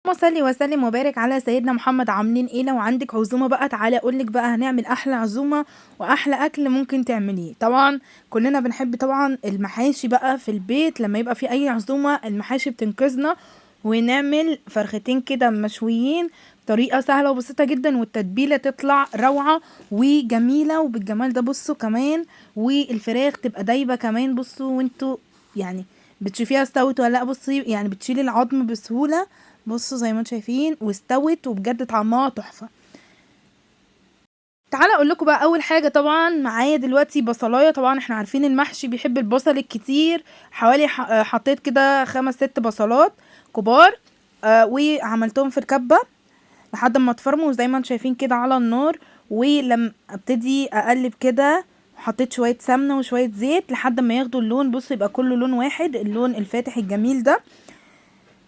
اللهم صل وسلم وبارك على سيدنا محمد. عاملين ايه؟ لو عندك عزومة بقى تعالى اقولك بقى هنعمل احلى عزومة واحلى اكل ممكن تعمليه. طبعا كلنا بنحب طبعا المحاشي بقى في البيت، لما يبقى في اي عزومة المحاشي بتنقذنا، ونعمل فرختين كده مشويين بطريقة سهلة وبسيطة جدا، والتتبيله تطلع روعه وجميلة وبالجمال ده. بصوا كمان والفراخ تبقى دايبه كمان. بصوا وانتوا يعني بتشوفيها استوت ولا لا، بصي يعني بتشيلي العظم بسهولة. بصوا زي ما انتم شايفين واستوت، وبجد طعمها تحفة. تعالى اقول لكم بقى اول حاجة، طبعا معايا دلوقتي بصلايه. طبعا احنا عارفين المحشي بيحب البصل الكتير، حوالي حطيت كده 5 6 بصلات كبار، وعملتهم في الكبه لحد ما اتفرموا زي ما انتم شايفين كده على النار. ولما ابتدي اقلب كده حطيت شوية سمنه وشوية زيت لحد ما ياخدوا اللون. بصوا يبقى كله لون واحد، اللون الفاتح الجميل ده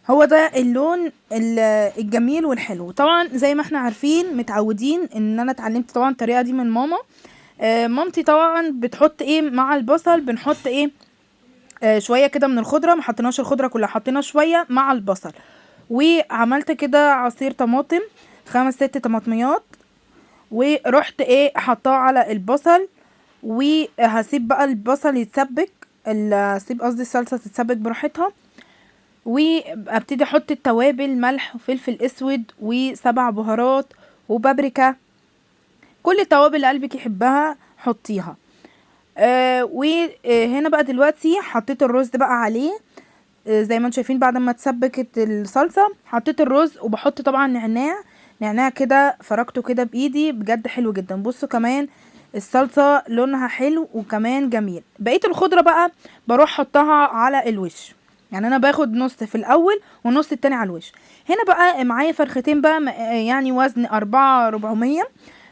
هو ده اللون الجميل والحلو. طبعا زي ما احنا عارفين متعودين ان انا اتعلمت طبعا الطريقة دي من ماما. مامتي طبعا بتحط ايه مع البصل؟ بنحط ايه؟ شوية كده من الخضرة، ما حطيناش الخضرة كلها، حطينا شوية مع البصل. وعملت كده عصير طماطم 5 6 طماطميات، ورحت ايه حطاه على البصل. وهسيب بقى البصل يتسبك، هسيب قصدي الصلصه تتسبك براحتها. وابتدي احط التوابل، ملح وفلفل اسود و7 بهارات وبابريكا، كل التوابل اللي قلبك يحبها حطيها. وهنا بقى دلوقتي حطيت الرز بقى عليه. زي ما انتم شايفين بعد ما اتسبكت الصلصه حطيت الرز، وبحط طبعا نعناع، نعناع كده فركته كده بايدي، بجد حلو جدا. بصوا كمان الصلصه لونها حلو وكمان جميل. بقية الخضرة بقى بروح احطها على الوش، يعني انا باخد نص في الاول ونص التاني على الوش. هنا بقى معايا فرختين بقى يعني وزن 4400،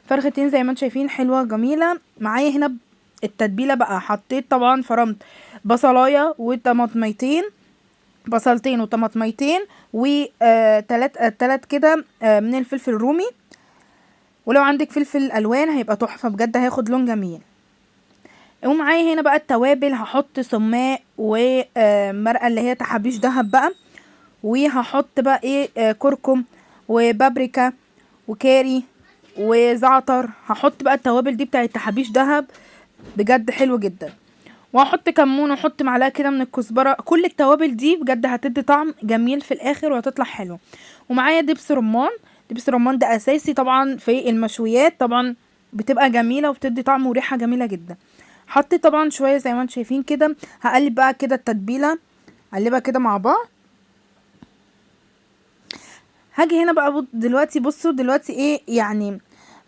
فرختين زي ما انتم شايفين حلوة جميلة. معايا هنا التتبيله بقى، حطيت طبعا فرمت بصلايه وطماطميتين، بصلتين وطماطميتين وتلات كده من الفلفل الرومي، ولو عندك فلفل الوان هيبقى تحفة بجد، هياخد لون جميل. ومعايا هنا بقى التوابل، هحط سماق ومرقه اللي هي تحابيش دهب بقى، وهحط بقى ايه كركم وبابريكا وكاري وزعتر. هحط بقى التوابل دي بتاعت تحابيش دهب، بجد حلو جدا. وهحط كمون واحط معلقه كده من الكزبره. كل التوابل دي بجد هتدي طعم جميل في الاخر وهتطلع حلو. ومعايا دبس رمان، دبس رمان ده اساسي طبعا في المشويات، طبعا بتبقى جميلة وبتدي طعم وريحه جميلة جدا. حطيت طبعا شوية زي ما انتم شايفين كده. هقلب بقى كده التتبيله، اقلبها كده مع بعض. هاجي هنا بقى دلوقتي بصوا دلوقتي ايه يعني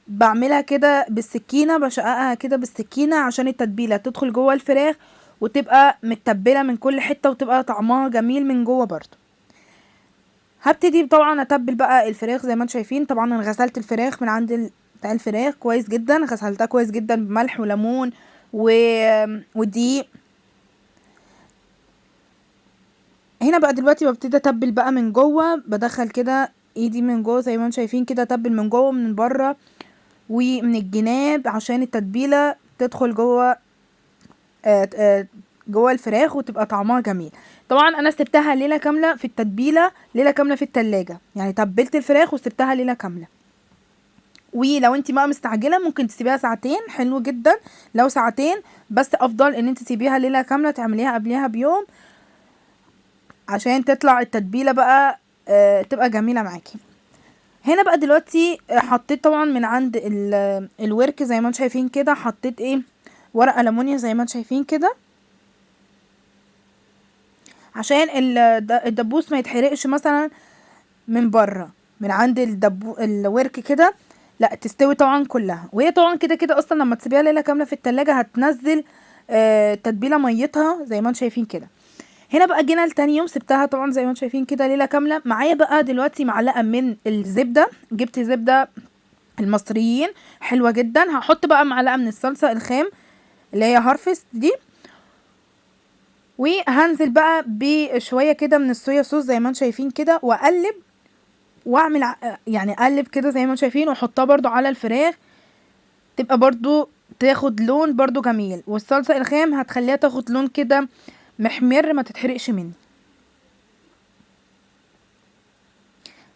بعملها كده بالسكينة، بشققها كده بالسكينة عشان التتبيله تدخل جوه الفراخ وتبقى متبله من كل حتة وتبقى طعمها جميل من جوه برضو. هبتدي طبعا اتبل بقى الفراخ زي ما انتم شايفين. طبعا انا غسلت الفراخ من عند بتاع الفراخ كويس جدا، غسلتها كويس جدا بملح وليمون ودقيق. هنا بقى دلوقتي ببتدي اتبل بقى من جوه، بدخل كده ايدي من جوه زي ما انتم شايفين كده، اتبل من جوه ومن بره ومن الجناب عشان التتبيله تدخل جوه، جوه الفراخ وتبقى طعمها جميل. طبعا انا سبتها ليلة كاملة في التتبيله، ليلة كاملة في التلاجة، يعني تبلت الفراخ وسبتها ليلة كاملة. ولو انت بقى مستعجلة ممكن تسيبيها ساعتين، حلو جدا لو ساعتين، بس افضل ان انت تسيبيها ليلة كاملة، تعمليها قبلها بيوم عشان تطلع التتبيله بقى، تبقى جميلة معاكي. هنا بقى دلوقتي حطيت طبعا من عند الورك زي ما انتم شايفين كده، حطيت ايه ورق ألمونيا زي ما انتم شايفين كده عشان الدبوس ما يتحرقش مثلا من بره من عند الورك كده، لا تستوي طبعا كلها. وهي طبعا كده كده اصلا لما تسيبيها ليلة كاملة في التلاجة هتنزل، تتبيله ميتها زي ما انتم شايفين كده. هنا بقى جينا لتاني يوم، سبتها طبعا زي ما انتم شايفين كده ليلة كاملة. معايا بقى دلوقتي معلقه من الزبدة، جبت زبدة المصريين حلوة جدا. هحط بقى معلقه من الصلصه الخام اللي هي هارفست دي، وهنزل بقى بشوية كده من الصويا صوص زي ما انتم شايفين كده، واقلب واعمل يعني اقلب كده زي ما انتم شايفين، واحطها برضو على الفراخ تبقى برضو تاخد لون برضو جميل. والصلصه الخام هتخليها تاخد لون كده محمر ما تتحرقش مني.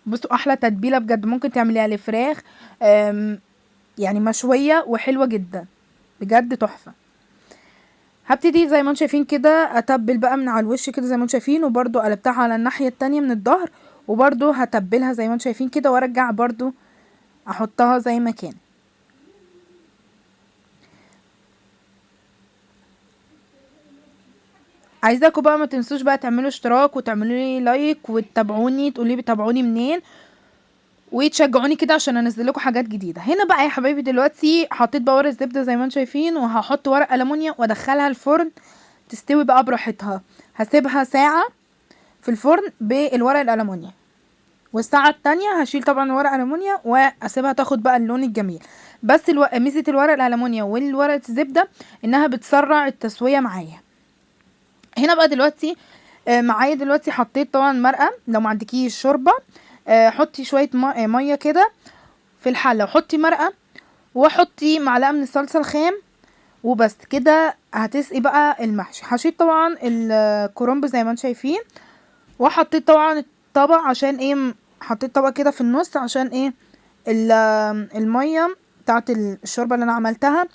بصوا احلى تتبيله بجد، ممكن تعمليها لفراخ يعني مشوية وحلوه جدا بجد تحفة. هبتدي زي ما انتم شايفين كده اتبل بقى من على الوش كده زي ما انتم شايفين، وبرده قلبتها على الناحية التانية من الظهر، وبرده هتبلها زي ما انتم شايفين كده، وارجع برده احطها زي ما كان. عايزاكم بقى ما تنسوش بقى تعملوا اشتراك وتعملوا لي like وتتابعوني، تقولوا لي بتابعوني منين، وتشجعوني كده عشان انزل لكم حاجات جديدة. هنا بقى يا حبايبي دلوقتي حطيت بقى ورق الزبدة زي ما انتم شايفين، وهحط ورق المونيا وادخلها الفرن تستوي بقى براحتها. هسيبها ساعة في الفرن بالورق الالومنيا، والساعة التانية هشيل طبعا ورق الومنيا واسيبها تاخد بقى اللون الجميل. بس ميزة الورق الالومنيا والورقة الزبدة انها بتسرع التسوية معايا. هنا بقى دلوقتي معايا دلوقتي حطيت طبعا مرقه، لو ما عندكيش شوربة حطي شوية مية كده في الحلة، وحطي مرقه، وحطي معلقه من الصلصه الخام، وبس كده هتسقي بقى المحشي. حشيت طبعا الكرنب زي ما انتم شايفين، وحطيت طبعا الطبق عشان ايه، حطيت طبق كده في النص عشان ايه المية بتاعت الشوربة اللي انا عملتها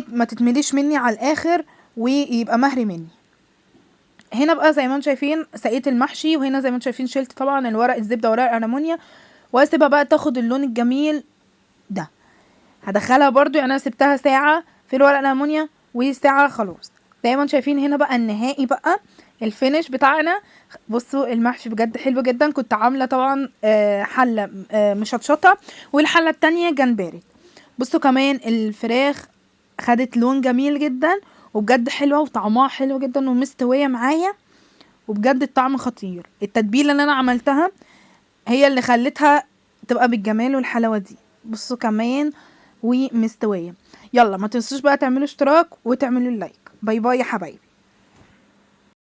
ما تتمليش مني على الاخر ويبقى مهري مني. هنا بقى زي ما انتم شايفين سقيت المحشي، وهنا زي ما انتم شايفين شلت طبعا الورق الزبدة ورق الالومنيا، واسيبها بقى تاخد اللون الجميل ده. هدخلها برضو، يعني انا سبتها ساعة في الورق الالومنيا وساعة خلاص. زي ما انتم شايفين هنا بقى النهائي بقى الفينش بتاعنا. بصوا المحشي بجد حلو جدا. كنت عامله طبعا حله مشطشطه، والحله التانية جمبري. بصوا كمان الفراخ خدت لون جميل جدا، وبجد حلوة وطعمها حلو جدا ومستويه معايا، وبجد الطعم خطير. التتبيله اللي انا عملتها هي اللي خلتها تبقى بالجمال والحلاوه دي. بصوا كمان ومستويه. يلا ما تنسوش بقى تعملوا اشتراك وتعملوا like. bye bye يا حبايبي.